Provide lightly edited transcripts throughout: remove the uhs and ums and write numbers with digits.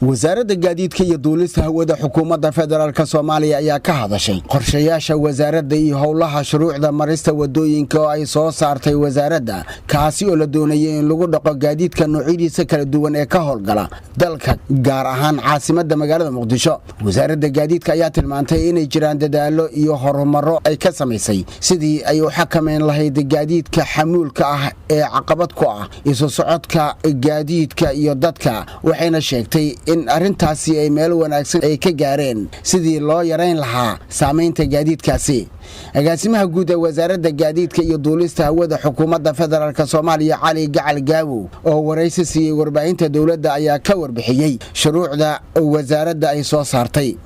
Wasaaradda Gaadiidka iyo Duulista Hawada Xukuumadda Federaalk Soomaaliya ayaa ka hadashay qorshayaasha wasaaradda iyo howlaha shuruucda marista wadooyinka oo ay soo saartay wasaaradda, kaasi oo la doonayay in lagu dhaqo gaadiidka noocyadiisa kala duwan ee ka howlgala dalka, gaar ahaan caasimadda magaalada Muqdisho. Wasaaradda Gaadiidka ayaa tilmaantay inay jiraan dadaalo iyo horumaro ay ka samaysay sidii ay u xakamayn lahayd gaadiidka xamuulka ah ee caqabad ku ah isu socodka gaadiidka iyo dadka, waxayna sheegtay in arrintaasi ay meel wanaagsan ay ka gaareen sidii loo yarayn lahaa saamaynta gaadiidkaasi. Agaasimaha guud ee Wasaaradda Gaadiidka iyo Duulista Hawada Xukuumadda Federaalk Soomaaliya, Cali Gacal Gaawow, oo waraysi siiyey warbaahinta dowladda, ayaa ka warbixiyey shuruucda wasaaradda ay soo saartay.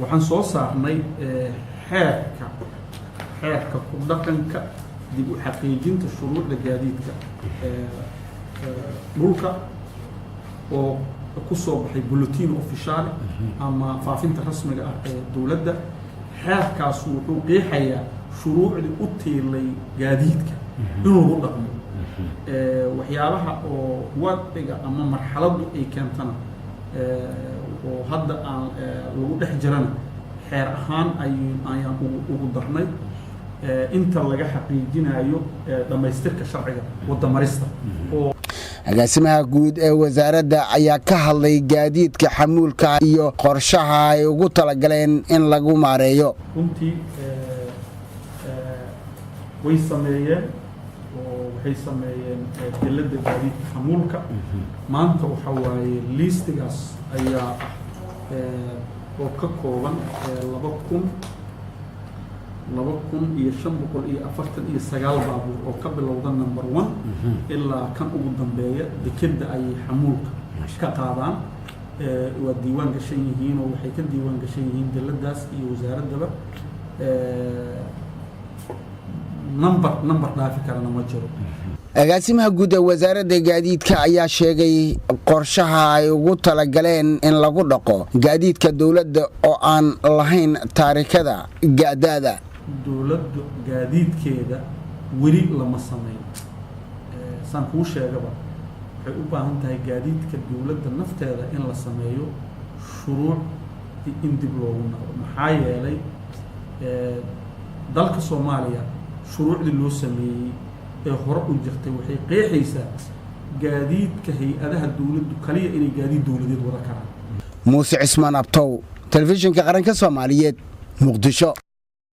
Waxaan soo saarnay xeerka ku dhaqanka dib u xaqiijinta shuruucda gaadiidka dhulka oo ku soo baxay Boletín Oficial ama faafinta rasmiga ah ee dowladda. Xeerkaas wuxuu qeexayaa shuruucdii u tiilay gaadiidka in lagu dhaqmo, waxyaabaha oo wadciga ama marxaladdu ay keentana oo hadda aan lagu dhex jirana xeer ahaan ayaan ugu darnay inta laga xaqiijinayo dhammaystirka sharciga wadamarista oo Agaasimaha guud ee wasaaradda ayaa ka hadlay gaadiidka xamuulka iyo qorshaha ay ugu talagaleen in lagu maareeyo. Runtii way sameeyeen oo waxay sameeyeen dilladda gaadiidka xamuulka. Maanta waxa waaye liistigaas ayaa ah oo ka kooban 2549 baabuur oo ka bilowda number 1 ilaa kan ugu dambeeya. Dekedda ayay xamuulka ka qaadaan, waa diiwaan gashan yihiin oo waxay ka diiwaan gashan yihiin dalladaas iyo wasaaraddaba. Number dhaafi karana ma jiro. Agaasimaha guud ee Wasaaradda Gaadiidka ayaa sheegay qorshaha ay ugu talagaleen in lagu dhaqo gaadiidka dowladda oo aan lahayn taarikada gaadaada. Dowladda gaadiidkeeda weli lama sameyn. Saan kuu sheegaba, waxay u baahan tahay gaadiidka dowladda nafteeda in la sameeyo shuruuc in dib loogu noqdo, maxaa yeelay dalka Soomaaliya shuruucdii loo sameeyey ee hore u jirtay waxay qeexaysaa gaadiidka hay-adaha dowladdu kaliya inay gaadiid dowladeed wada karaan. Muuse Cismaan Abtow, Telefishinka Qaranka Soomaaliyeed, Muqdisho.